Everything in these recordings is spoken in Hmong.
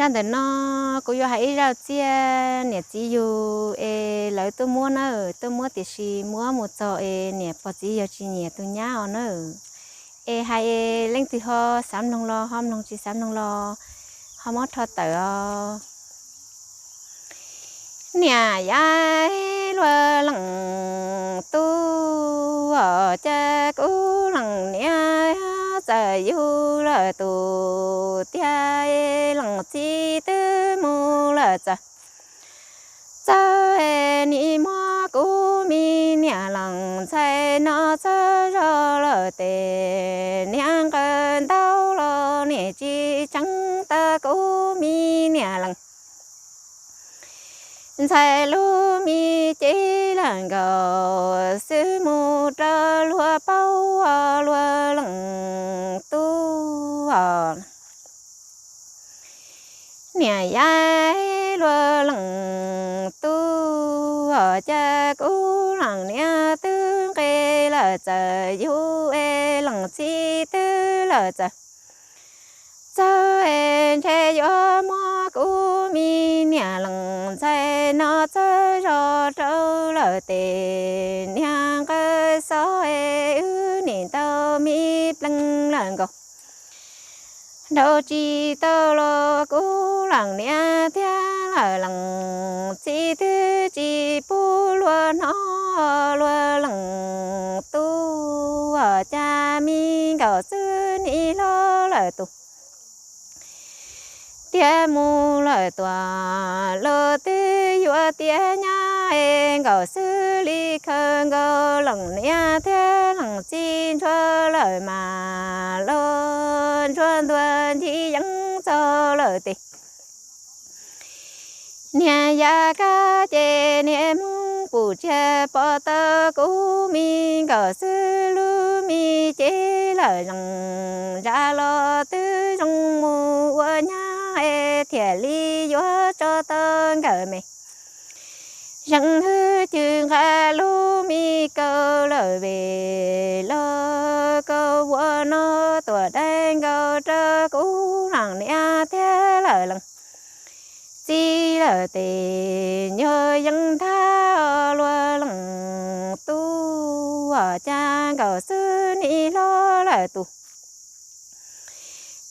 Zaj ntawm no kuv yuav hais ib zaj txiaj niam txiv yug es lawv tuaj muab na, tuaj muab tiam sis muab mus txog es niam pog txiv yawg tsis nyiam tus nyab os na. Es hais leej twg ho xav mloog los ho mloog, tsis xav mloog los ho muab rho tawm os. Niam yau luag leej tub os, cas kuv leej niam txawm yug lawm tus tiag, leej txiv twb mus lawm txawv txawv, nim muab kuv me niam leej ntxhais no txawb zog lawm tes niag nqawd ntau los niam tsis tseev tau kuv me niam leej ntxhais lub me cev lawm nkaus xwb mus rau luag paub luag leej tub os. Niam yau luag leej tub os, cas kuv leej niam twb nqis lawm txawm yug es leej txiv twb lawm txawv txawv, ntshe yuav muab kuv me niam leej ntxhais no txawb zog rau lawm tes niag nqawd xob es wb nim ntau me pleev lawm nkaus. Nrau tsis tau los kuv leej niam thiab lawm leej txiv twb tsis pub luag hnov luag leej tub os, cas me nkaus xwb nim hlob lawm tus tiag mus lawm tuaj los twb yuav tiav nyab es nkaus xwb li khaws nkaus leej niam thiab leej txiv ntsuag lawm mas los ntsuag ntuag ncig yeeb txog lawm tes niag yaj kab ces niag hmoob pum tsiag pom tau kuv me nkaus xwb lub me cev lawm zees zam los twb zoo mus ua nyab es thiaj li yuav tso tau nkawd me zees hwj cwg nqa lub me kaus lawm vem los kaus ua no tuam dai nkaus rau kuv leej niam thiab lawm leej txiv lawm tes nyuag yeeb ntag luag leej tub os, cas nkaus xwb nim hlob lawm tus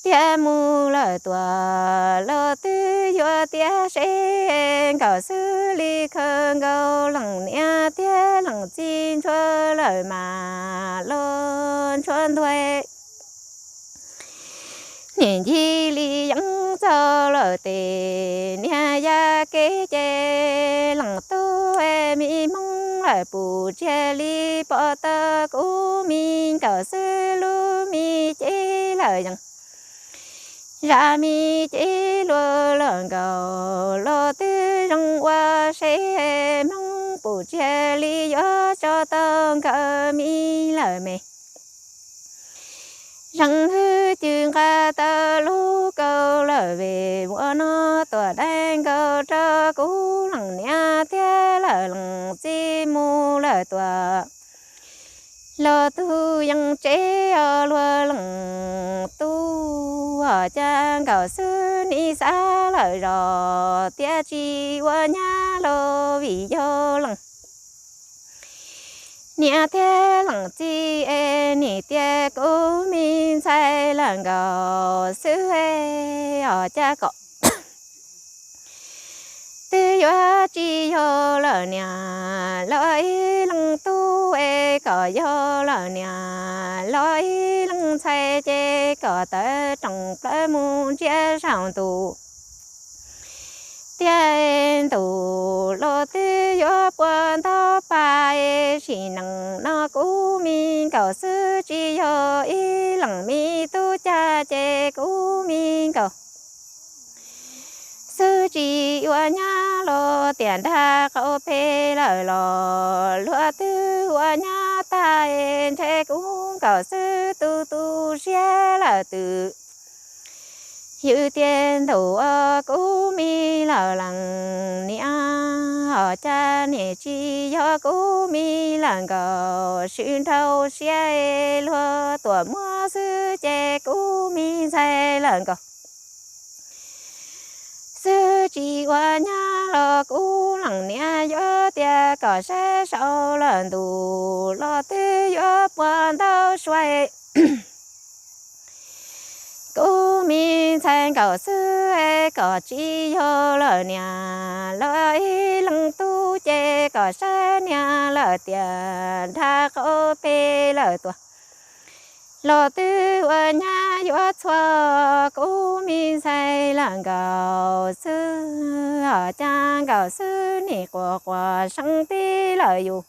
tiag mus lawm tuaj los twb yuav tiav seb nkaus xwb li khaws nkaus leej niam thiab leej txiv ntsuag lawm mas los ntsuag ntuag niam ncig li yeeb txog lawm tes niag yaj kab ces leej tub es me hmoob lawm pum tsiag li pom tau kuv me nkaus xwb lub me cev lawm zees zam me cev luag lawm nkaus los twb zoo ua seb hmoob pum tsiag li yuav tso tau nkawd me lawm me zees hwj cwg nqa tau lub kaus lawm vem ua no tuam dai nkaus rau kuv leej niam thiab lawm leej txiv mus lawm tuaj los tug yees tsev os luag leej tub os, cas nkaus xwb nim xav lawm zos tiav tsis ua nyab los vim yog leej niam thiab leej txiv es nim tias kuv me ntxhais lawm nkaus xwb os, cas kom twb yuav tsis yog lawm niam los ib leej tub es kom yog lawm niam los ib leej ntxhais ces kom tawv rooj plaws mus ntsiab saum ntuj tiag ntuj los twb yuav puag ntaub pag es sim neej no kuv me nkaus xwb tsis yog ib leej me tub cag ces kuv me nkaus xwb tsis ua nyab los tiam nrag qaum pem lawm los luag twb ua nyab tag es ntshe kuv nkaus xwb tu tu siab lawm twb ywm tiag ntuj os kuv me lawm leej niam os, cas niam tsis yog kuv me lawm nkaus, swm nrau siab es luag tuam muab xwb ces kuv me ntxhais lawm nkaus xwb tsis ua nyab los kuv leej niam yuav tias kom saib saum lawm ntuj los twb yuav puas ntau suav. Kuv me ntxhais nkaum xwb kom tsis yog lawm niam los ib leeg tub ces kom saib niam lawm tias nrhab qaum peb lawm tuaj los twb ua nyab yuav txhua. Kuv me ntxhais lawm nkaum xwb, cas nkaum xwb nim quas quas seeb tib lawm yus.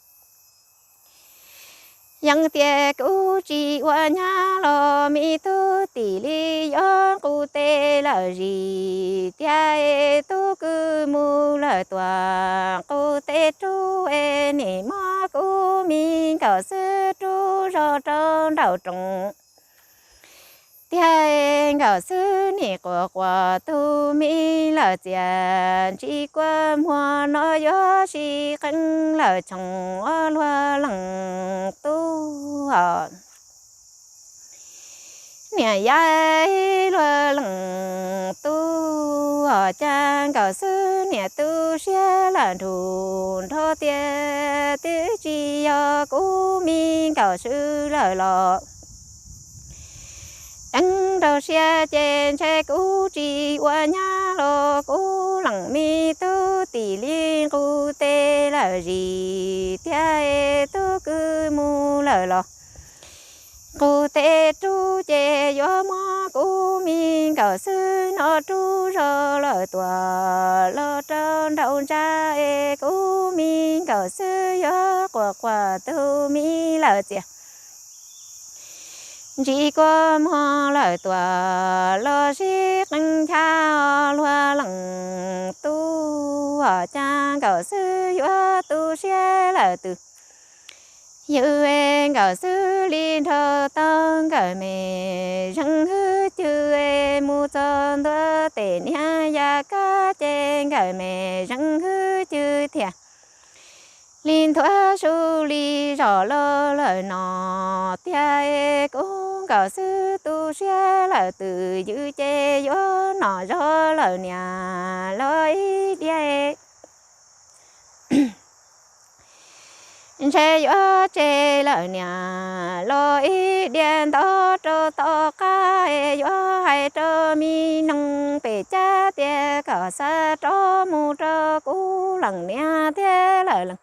Yeej tias kuv tsis ua nyab los me tub tim li yuav nqus tes lawm zis tiag es tub kwv mus lawm tuaj nqus tes rub es nim muab kuv me nkaum xwb rub zog rau nraum roos tiag es nkaum xwb nim quas quas tus me lawm txias ntsis kua muag no yuav sib qeeb lawm tsoom luag leej tub. Niam yau luag leej tub, cas nkaum xwb niam tu siab lawm nrug nrho tiag twb tsis yog kuv me nkaum xwb lawm los deev rau siab ces ntshe kuv tsis ua nyab los kuv leej me tub tim li nqus tes lawm zis tiag es tub kwv mus lawm los nqus tes rub ces yuav muab kuv me nkaum xwb no rub zog lawm tuaj los rau nraum ntsa es kuv me nkaum xwb yuav quas quas tus me lawm txias ntsis kua muag lawm tuaj los sib qeeb ncha luag leej tub, cas nkaum xwb yuav tu siab lawm twb ywm es nkaum xwb li nrog tau nkawm me zeeg hwj chwj es mus txog ntua tes niam yaj kab ces nkawm me zeeg hwj chwj thiaj li nthuav su li zos los lawm no tiag es kuv nkaum xwb tu siab lawm twb ywm ces yuav nom zog lawm niam los ib diav ntshe yuav tseg lawm niam los ib diav ntov rau tom qab es yuav hais rau me noog pem cab tias kom xa rov mus rau kuv leej niam thiab lawm leej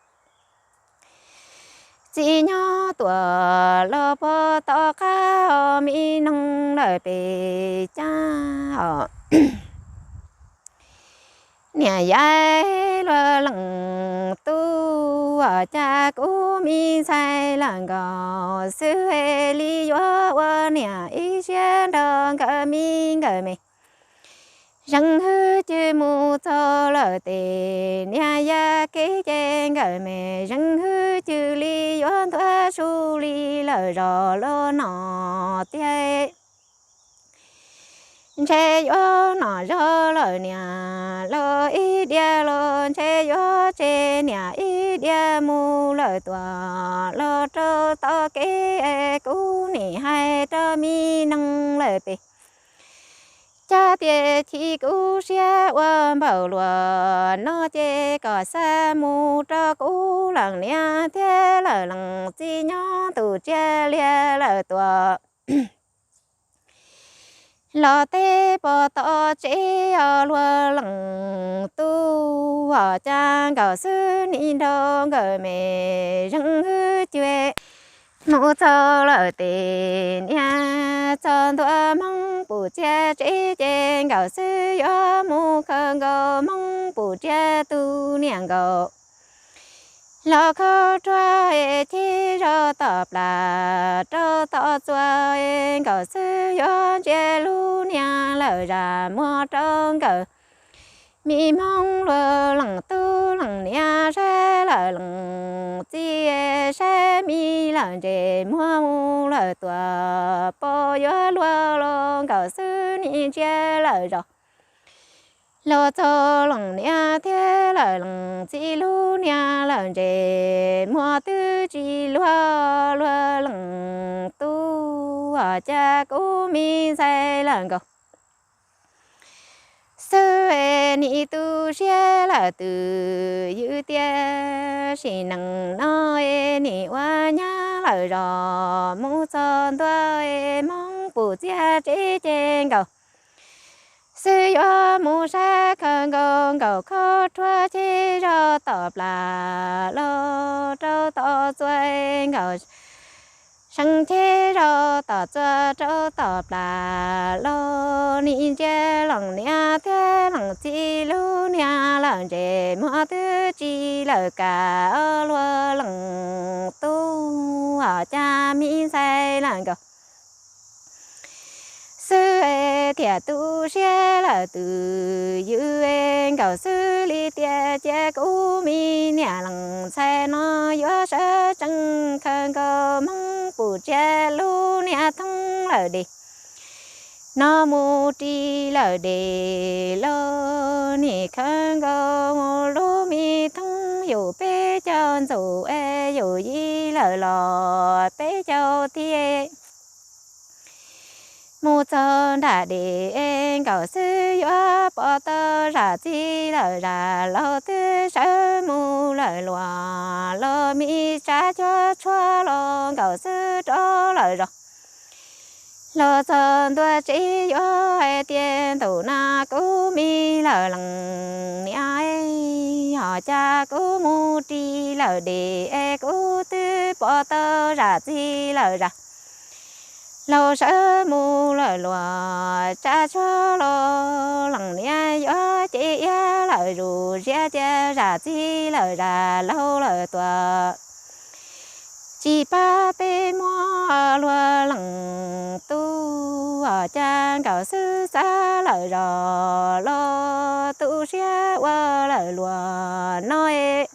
txiv nyob tuaj los pog tom qab os me noog lawm pem cab os. Niam yau luag leej tub, cas kuv me ntxhais lawm nkaus xwb es li yuav ua niam ib siab nrog nkawm me nkawm me zeeg hwj chwj mus txog lawm tes niam yaj kab ces nkawm me zeeg hwj chwj li yuav nthuav su li lawm zos los no tiag ntshe yuav nom zog lawm niam los ib diav los ntshe yuav tseg niam ib diav mus lawm tuaj los rau tom kev es kuv nim hais rau me noog lawm pem cab tias chim kuv siab ua npaum luaj no ces kom xa mus rau kuv leej niam thiab lawm leej txiv nyob ntuj tsiab liag lawm tuaj los teb pog tom tsev os luag leej tub, cas nkaus xwb nim nrog nkawm me zeeg hwj chwj mus txog lawm tes niam txog ntua Hmoob Pum Txiab tsev ces nkaus xwb yuav mus khaws nkaus Hmoob Pum Txiab tus niam nkaus los khaub ruag es cheb zog tom plas rau tom txuas es nkaus xwb yuav ntsia lub niag lawm zaj muag rau nkawm me Hmoob luag leej tub leej niam saib lawm leej txiv saib me lawm ntses muag mus lawm tuaj pom yuav luag los nkaus xwb nim ntsia lawm zos los txog leej niam thiab lawm leej txiv lub niag lawm ntses muag twb tsis luag luag leej tub, cas kuv me ntxhais lawm nkaus xwb es nim tu siab lawm twb ywm tiam sim neej no es nim ua nyab lawm zos mus txog ntua es Hmoob Pum Txiab tsev ces Nkaus xwb yuav mus saib khaws Nkaus, Nkaus khob rhuab cheb zog tom plas los rau tom txua, Nkaus seev cheb zog tom txua rau tom plas los nim ntsia leej niam thiab leej txiv lub niag lawm ntses muag twb tsis lawm kam luag leej tub hos cas me ntxhais lawm Nkaus xwb es thiaj tu siab lawm twb ywm es Nkaus xwb li tias cia kuv me niam leej ntxhais no yuav sawv tsees khaws Nkaus Hmoob Pum Txiab lub niag thoob lawm des no mus ris lawm des los nim khaws Nkaus lub me thoob yus peb caug ntxum es yus yij lawm los peb caug thiab mus txog nram des es Nkaus xwb yuav pom tau zam txij lawm zam laug twb sawv mus lawm luag los me tsav cuab tshuab los Nkaus xwb rov lawm zos los txog ntua tsev yuav hais tias ntuj na kuv me lawm leej niam hos cas kuv mus ris lawm des es kuv twb pom tau zam txij lawm zam laug sawv mus lawm luag tsav tshuab los leej niam yuav ces iab lawm zus ziab cia zam txij lawm zam laug lawm tuaj tsis pab peb muab luag leej tub hos cas Nkaus xwb xav lawm zos los tu siab ua lawm luag no es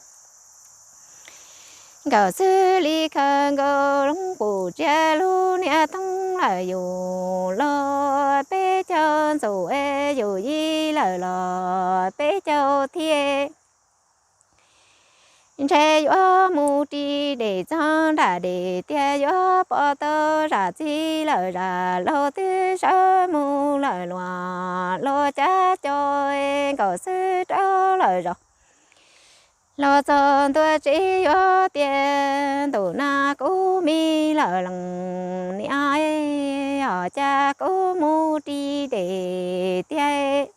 Nkaus xwb li khaws Nkaus Hmoob Pum Txiab lub niag thoob lawm yus los peb caug ntxum es yus yij lawm los peb caug thiab ntshe yuav mus ris des txog nram des tiag yuav pom tau zam txij lawm zam laug twb sawv mus lawm luag los cab co Nkaus xwb rov lawm zos los txog ntua tsev yuav tias ntuj na kuv me lawm leej niam hos cas kuv mus ris des tiag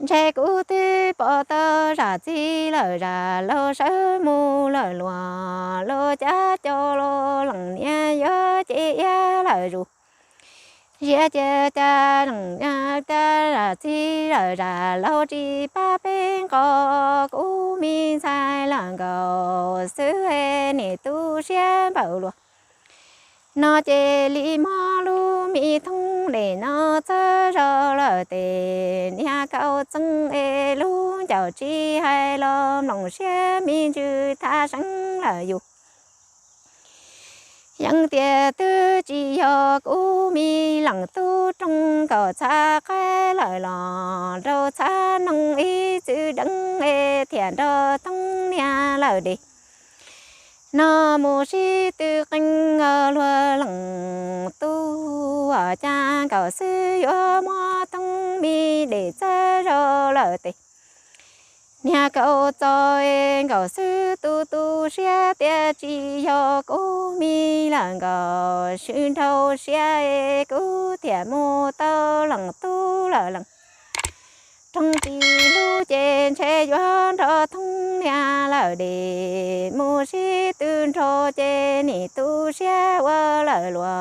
ntshe kuv twb pom tau zam txij lawm zam laug sawv mus lawm luag los cab co los leej niam yuav ces iab lawm zus ziab cia cas leej niam cas zam txij lawm zam laug tsis pab peb nqos kuv me ntxhais lawm Nkaus xwb nim tu siab npaum luag no ces li mob lub me thoob des no txawb zog lawm tes niag Kaus Txeeb es lub ncaus tsis hais los mloog siab me ntsws thaj seev lawm yus yeej tias twb tsis yog kuv me leej tub roog Nkaus txhav qaib lawm los nraug txhav noog ib txwm deev es thiaj nrog thoob niag lawm des no mus sib tw qee luag leej tub hos cas Nkaus xwb yuav muab thoob me des txawb zog lawm tes niag Kaus Txeeb es Nkaus xwb tu tu siab tias tsis yog kuv me lawm Nkaus swb nraug siab es kuv thiaj mus tau leej tub lawm leej roog tsis lub ces ntshe yuav nrog thoob niag lawm des mus sib tw nrog ces nim tu siab ua lawm luag